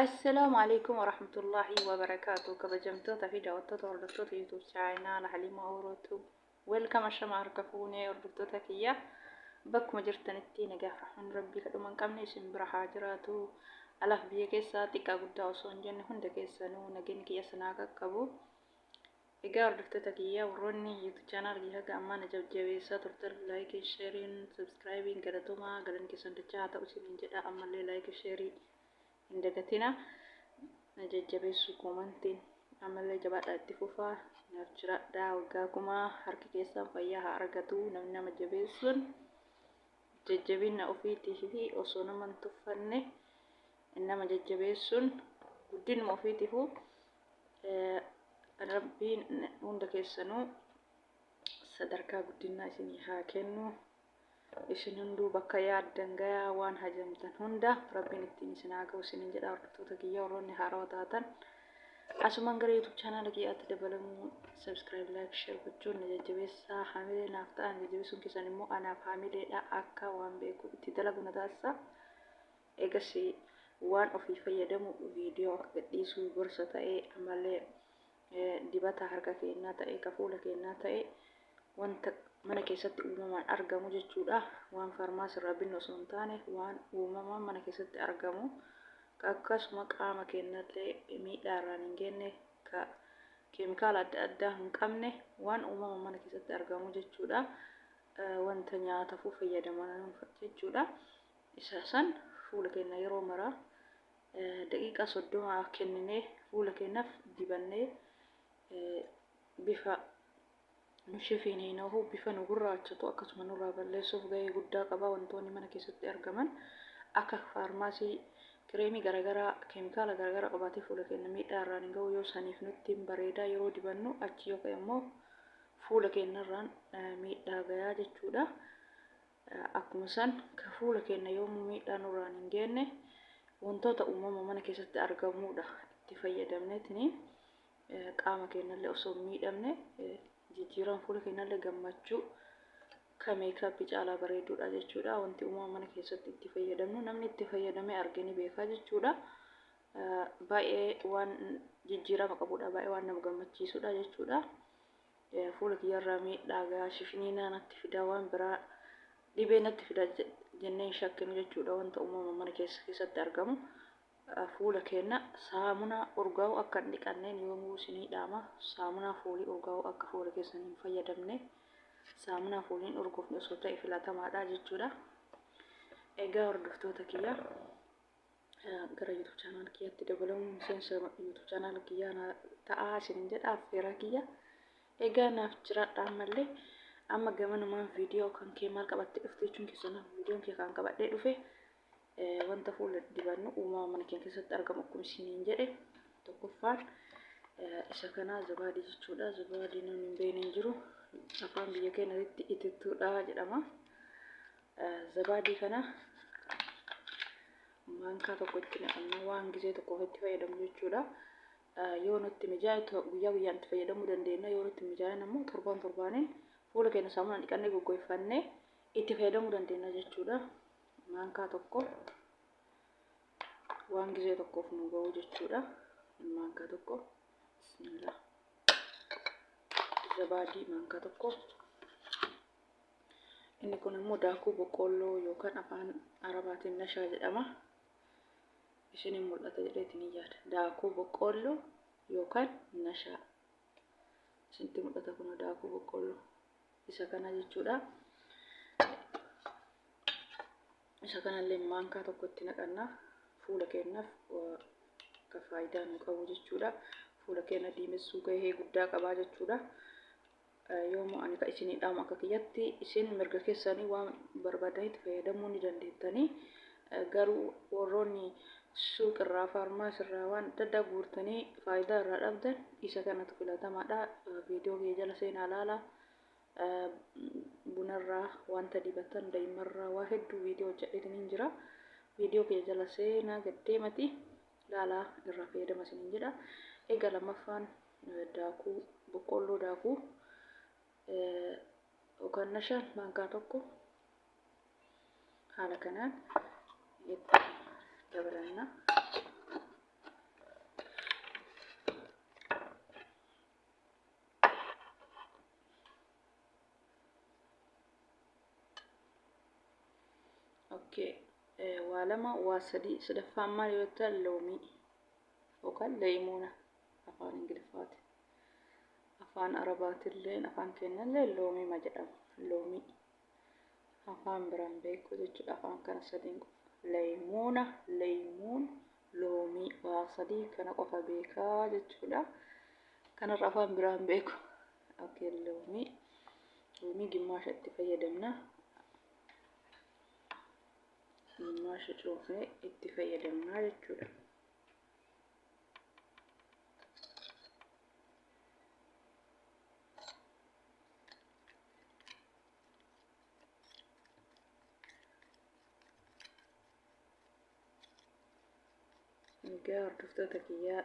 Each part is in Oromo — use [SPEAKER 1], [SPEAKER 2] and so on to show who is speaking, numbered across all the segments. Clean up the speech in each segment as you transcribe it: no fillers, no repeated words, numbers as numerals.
[SPEAKER 1] Assalaamu alaikum warahmatullaahi wabarakaatu. Kabajamtoota fi daawwattoota, hordoftoota YouTube channel Halima Orootu. Welcome, ashama harka fuunee hordoftoota kiyya. Bakkuma jirtanitti nagaa fi rahmanni Rabbii kadhuma hin qabne isin bira haa jiraatu. Alaaf biyya keessaa xiqqaa guddaa osoo hin jenne hunda keessanuu nageenyi kiyya sanaa qaqqabu. Egaa hordoftoota kiyya, warroonni YouTube channel kiyya haga ammaa na jajjabeessaa turtan, like, sharing, subscribing, galatoomaa, galanni keessan dachaa haa ta'u isiniin jedha. Ammallee like, share hin dagatina, na jajjabeessu commentiin. Ammallee jabaadhaa, itti fufaa, naaf jiraadhaa. Waggaa kumaa harki keessan fayyaa haa argatu. Namni nama jabeessuun jajjabina ofiitii fi osoo nama hin tuffanne nama jajjabeessuun guddinuma ofiitiifuu. Rabbiin hunda keessanuu sadarkaa guddinaa isinii haa kennu. Isin hunduu bakka yaaddan gayaa, waan hajamtan hunda Rabbiin ittiin isin haa ga'u isinin jedha. Hordoftoota kiyya, warroonni haarawaa taatan asumaan gara YouTube channel kiyyaatti dabalamuu subscribe, like, share gochuun na jajjabeessaa, hamilee naaf ta'an. Jajjabeessuun keessan immoo anaaf hamileedha, akka waan beeku itti dalagu na taasisa. Egas waan ofii fayyadamu viidiyoo akka gadhiisuu gorsa ta'ee, ammallee dibata harka keenyaa ta'e, ka fuula keenyaa ta'e, wanta mana keessatti uumamaan argamu jechuudha. Waan faarmaasii irraa binnu osoo hin taane, waan uumamaan mana keessatti argamu, ka akkasuma qaama keenyallee miidhaa irraan hin geenne, ka keemikaala adda addaa hin qabne, waan uumama mana keessatti argamu jechuudha. Wanta nyaataafuu fayyadaman jechuudha. Isa san fuula keenya yeroo maraa daqiiqaa 30 kenninee fuula keenyaaf dibannee bifa nu shifiiniinoohu, bifa nu gurraachatu akkasuma nurraa balleessuuf gahee guddaa qaba. Wantoonni mana keessatti argaman akka faarmaasii kireemii garaagaraa keemikaala garaagaraa qabaatee fuula keenya miidhaa irraan hin ga'u. Yoo saniif nutti hin bareedaa yeroo dibannu, achi yoo ka'e immoo fuula keenyarraan miidhaa gayaa jechuudha. Akkuma san ka fuula keenya yoomuu miidhaa nurraan hin geenne wantoota uumama mana keessatti argamudha itti fayyadamneetini qaama keenyallee osoo hin miidhamne jijjiirama fuula keenyallee gammachuu ka makeup caalaa bareeduudha jechuudha. Wanti uumama mana keessatti itti fayyadamnu namni itti fayyadamee arge ni beekaa jechuudha. Baay'ee waan jijjiirama qabudha, baay'ee waan nama gammachiisudha jechuudha. Fuula kiyyarraa miidhaa gahaa, shifiniinaa natti fidaa, waan biraa dhibee natti fida jennee hin shakkinu jechuudha. Wanta uumama mana keessatti argamu fuula keenya saamunaa urgaa'u akka hin dhiqanneen yoomuu isinii dhaama. Saamunaa foolii urgaa'u akka fuula keessan hin fayyadamne, saamunaa fooliin urgoofne osoo ta'e filatamaadha jechuudha. Egaa hordoftoota kiyya, gara YouTube channel kiyyaatti dabalamuun miseensa YouTube channel kiyyaa ta'aa isin jedha, affeeraa kiyya. Egaa naaf jiraadha. Ammallee amma gamanumaan viidiyoo kan kee maal qabattee dhufte jechuun keessan, viidiyoon kee kan qabadhee dhufe wanta fuula dibannu uumama mana keenya keessatti argamu. Akkuma isiniin jedhe, tokkoffaan isa kanaa, zabaadii jechuudha. Zabaadii namni hin beekne hin jiru. Afaan biyya keenyatti itittuudha jedhama. Zabaadii kana maankaa tokko itti naqanna, waan gizee tokko itti fayyadamu jechuudha. Yoo nutti mijaa'e guyyaa guyyaan itti fayyadamuu dandeenya. Yoo nutti mijaa'in ammoo torbaan torbaaniin fuula keenya saamunaan dhiqannee goggoifannee itti fayyadamuu dandeenya jechuudha. Maankaa tokko waan gizee tokkoof nu ga'u jechuudha. Maankaa tokko, bismillah, zabaadii maankaa tokko. Inni kun immoo daakuu boqqoolloo yookaan afaan Arabaatiin nashaa jedhama. Isiniin mul'ata jedheetiin hin yaada. Daakuu boqqoolloo yookaan nashaa. Isinitti mul'ata, kun daakuu boqqoolloo isa kana jechuudha. Isa kanallee maankaa tokko itti naqanna, fuula keenyaaf akka faayidaa nu qabu jechuudha. Fuula keenya diimessuu gahee guddaa qabaa jechuudha. Yoomuu ani ka isinii dhaamu, akka kiyyatti isin mirga keessanii waan barbaadanitti fayyadamuu ni dandeettanii. Garuu warroonni suuqirraa, faarmaasirraa waan adda addaa guurtanii faayidaa irraa dhabdan, isa kanatu filatamaadha. Viidiyoo kiyya jala seenaa laala. Bunarraa, wanta dibatan daa'immarraa, waa hedduu viidiyoo hojjedheetiin jira. Viidiyoo kiyya jala seenaa gaddeemati laalaa, irraa fayyadama isiniin jedha. Egaa lammaffaan daakuu boqqoolloo daakuu Yookaan nashaan maankaa tokko haala kanaan itti dabalanna. Okay. Waa lama, waa sadii, sadaffaan maal yoo ta'an loomii yookaan leeymuuna afaan Ingiliffaati. Afaan Arabaatillee afaan keenyallee loomii ma jedhama. Loomii afaan biraan beeku jechuudha. Afaan kana sadiin qofa. Leeymuuna, leeymuun, loomii waa sadii kana qofa beekaa jechuudha. Kanarra afaan biraan beeku. Okay, loomii. Loomii gimmaasha itti fayyadamna. Gimmaasha cuunfnee itti fayyadamna jechuudha. Egaa hordoftoota kiyyaa,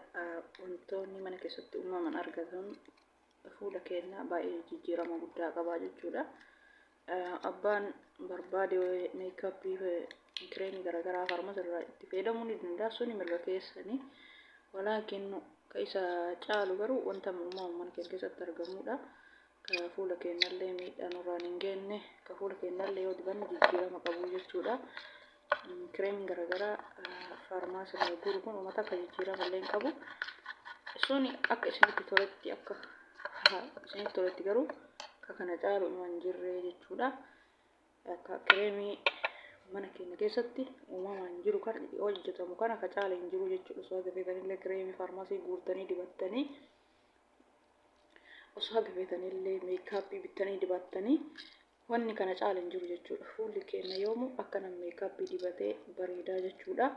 [SPEAKER 1] wantoonni mana keessatti uumaman argatan fuula keenya baay'ee jijjiirama guddaa qabaa jechuudha. Abbaan barbaade meekaappii, kireemii garaagaraa faarmasii irraa itti fayyadamuu ni danda'a. Suni mirga keessanii. Walaakin ka isa caalu garuu wanta uumama mana keenya keessatti argamudha. Ka fuula keenyallee miidhaa nurraan hin geenne, ka fuula keenyallee yoo dibanne jijjiirama qabu jechuudha. Kireemiin garaagaraa faarmaasii irraa gurguru kun uummata akka jijjiirama illee hin qabu. Suni akka isinitti toletti, akka isinitti toletti garuu akka kana caalu hin jirre jechuudha. Akka kireemii mana keenya keessatti uumamaan jiru kan hojjetamu kana ka caala hin jiru jechuudha. Osoo haga feetanillee kireemii faarmaasii guurtanii dibattanii, osoo haga feetanillee meekaappii bittanii dibattanii, wanni kana caala hin jiru jechuudha. Fuulli keenya yoomuu akka nama meekaappii dibatee bareedaa jechuudha.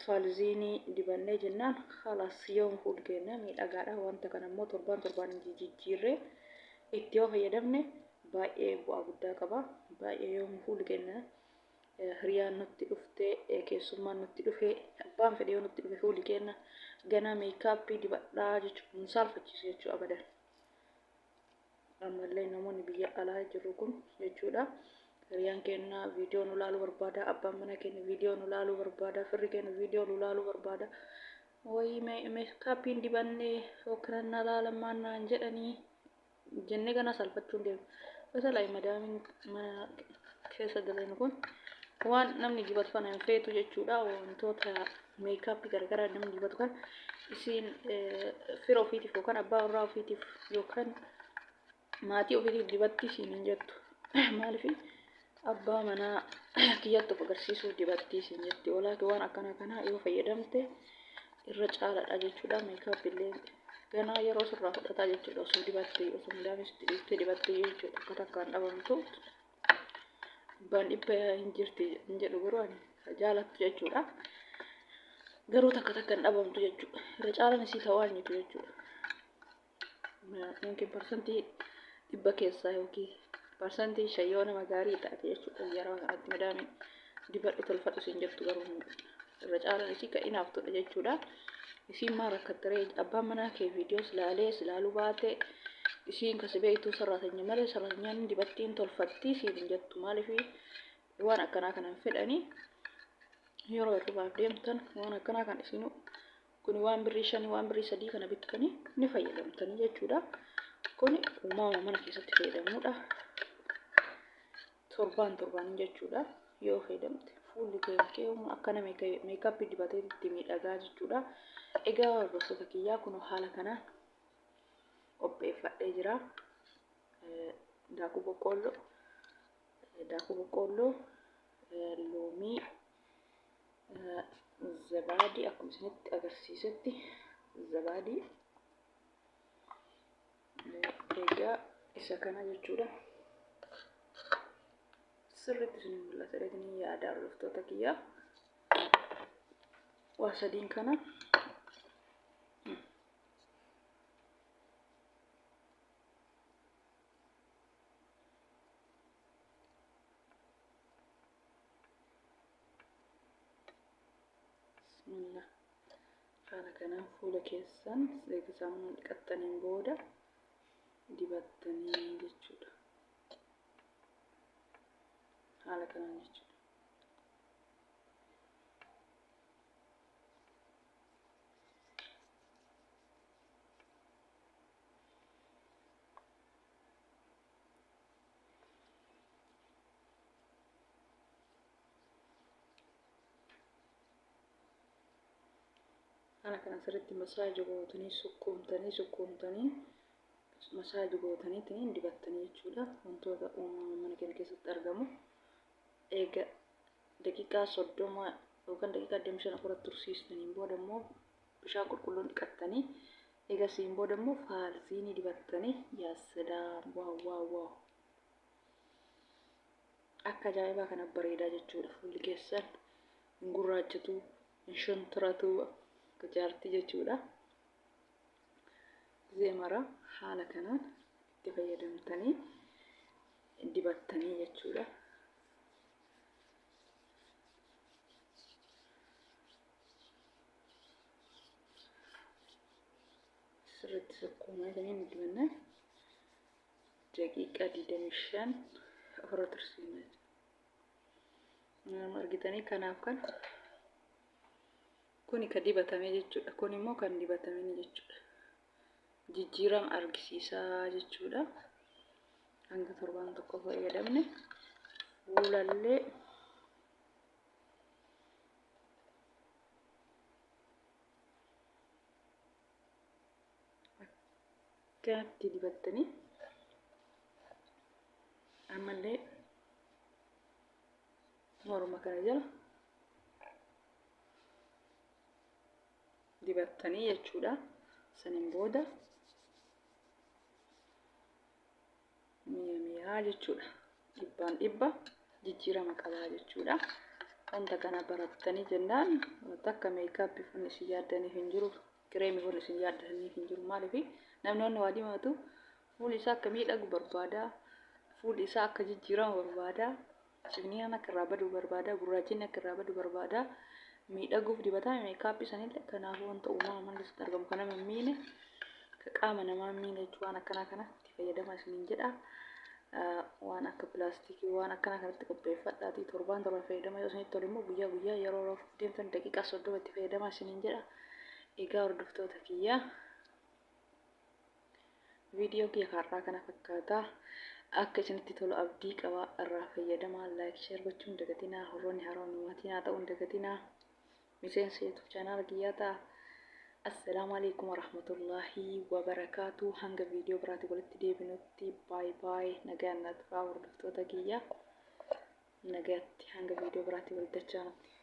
[SPEAKER 1] Faalziinii dibannee jennaan khalaas, yoom fuulli keenya miidhagaadha. Wanta kana immoo torbaan torbaan jijjiirree itti yoo fayyadamne baay'ee bu'aa guddaa qaba. Baay'ee yoom fuulli keenya, hiriyaan nutti dhuftee, keessummaan nutti dhufee, abbaan fedhe yoo nutti dhufe, fuulli keenya ganaa meekaappii dibadhaa jechuun hin saalfachiisu jechuu abadan. Ammallee namoonni biyya alaa jiru kun jechuudha. Hiriyaan keenya viidiyoo nu laaluu barbaada, abbaan mana keenya viidiyoo nu laaluu barbaada, firri keenya viidiyoo nu laaluu barbaada. Wayii meekaappiin dibannee yookaan na laalamaan naan jedhanii jennee ganaa salphachuun deemu. Basalaa madaamiin mana keessa galan kun waan namni dibatu kana hin feetu jechuudha. Wantoota meekaappii garaagaraa namni dibatu kan isiin fira ofiitiif yookaan abbaa warraa ofiitiif yookaan maatii ofiitiif dibatti isiin hin jettu. Maaliif abbaa manaa kiyyatti of agarsiisuu dibatti isiin jetti. Walaakin waan akkana kanaa yoo fayyadamte irra caaladha jechuudha. Meekaappii illee ganaa yeroo sirraa fudhataa jechuudha. Osoo dibattee, osoo madaamis itti dhiiftee dibattee jechuudha. Akka takkaan dhabamtu. Abbaan dhibba hin jirti hin jedhu, garuu ani jaalattu jechuudha. Garuu takka takka hin dhabamtu jechuudha. Irra caalaan isii tawaanyitu jechuudha. Yookiin 100% keessaa yookiin 5% yoo nama gaarii taate jechuudha. Yeroo kanatti madaamiin dibadhu tolfadhu siin jettu, garuu irra caalaan isii kan inaaftudha jechuudha. Isiin maal rakkattaree abbaan manaa kee viidiyoos laalee silaaluu baate, isiin kasi beektuu sarraatanya malee sarraatanyaan dibattiin tolfattii siin hin jettu. Maaliif waan akkanaa kana hin fedhanii. Yeroo hirribaaf deemtan waan akkanaa kan isinuu kun waan birrii 5, waan birrii 3 kana bittanii ni fayyadamtanii jechuudha. Kun uumama mana keessatti fayyadamuudha. Torbaan torbaan jechuudha. Yoo fayyadamte fuulli kee akkana meekaappii dibatee itti miidhagaa jechuudha. Egaa hordoftoota kiyyaa, kun haala kanaan qopheeffadhee jira. Daakuu boqqoolloo, daakuu boqqoolloo, loomii, zabaadii, akkuma isinitti agarsiisetti zabaadii. Egaa isa kana jechuudha. Sirriitti isin mul'ata jedhanii yaada, hordoftoota kiyyaa. Waa sadiin kana bismillah haala kanaan fuula keessan eega saamunaan dhiqattaniin booda Dibattanii jechuudha. Haala kanaan jechuudha. Haala kanaan sirriitti masaaji gootanii sukkuumtanii sukkuumtanii masaaji gootaniitiin dibattanii jechuudha. Wantoota uumamaa mana keenya keessatti argamu. Eega daqiiqaa 30 yookaan daqiiqaa 25 ofirratti tursiistaniin booda immoo bishaan qulqulluun dhiqattanii, eegasiin booda immoo faalziinii dibattanii, yaasadaam, waaw waaw waaw, akka ajaa'ibaa kana bareedaa jechuudha. Fuulli keessan hin gurraachatu, hin shontoratu akka jaartii jechuudha. Gizee mara haala kanaan itti fayyadamtanii dibattanii jechuudha. Sirriitti sukkuumanii dibanna, daqiiqaa 25 ofirra tursiifna jechuudha. Nama argitanii, kanaaf kan kuni ka dibatame jechuudha. Kun immoo kan dibatame jechuudha. Jijjiirama argisiisaa jechuudha. Hanga torbaan tokko fayyadamne fuulallee akkanatti dibattanii, ammallee morma kana jala dibattanii jechuudha. Saniin booda mi'a mi'aa jechuudha. Dhibbaan dhibba jijjiirama qabaa jechuudha. Wanta kana barattanii jennaan takka meekaappii fuulli isin yaaddaniif hin jiru. Kireemii fuulli isin yaaddaniif hin jiru. Maaliif? Namni waa dibatu fuulli isaa akka miidhagu barbaada. Fuulli isaa akka jijjiiramu barbaada. Cimniyaan akka irraa badu barbaada. Gurraachinni akka irraa badu barbaada. Miidhaguuf dibatame meekaappii sanillee. Kanaafuu wanta uumamaa mana keessatti argamu kan nama hin miine, ka qaama namaa hin miine jechuun, waan akkanaa kana itti fayyadamaa isiniin jedha. Waan akka pilaastikii waan akkanaa kanatti qopheeffadhaatii torbaan torban fayyadama. Yoo isinitti tole immoo guyyaa guyyaa yeroo yeroo deemtan daqiiqaa 30 itti fayyadamaa isiniin jedha. Egaa hordoftoota kiyyaa, viidiyoo kiyya har'aa kana fakkaata. Akka isinitti tolu abdii qaba. Irraa fayyadamaa, like, share gochuun dagatinaa. Warroonni haroon maatii naa ta'uun dagatinaa. Miseensa YouTube channel kiyyaa ta'a. Assalaamu alaikum warahmatullaahi wabarakaatu. Hanga viidiyoo biraatti walitti deebinutti baay baay, nagaan na turaa hordoftoota kiyya. Nagaatti, hanga viidiyoo biraatti walitti dachaanutti.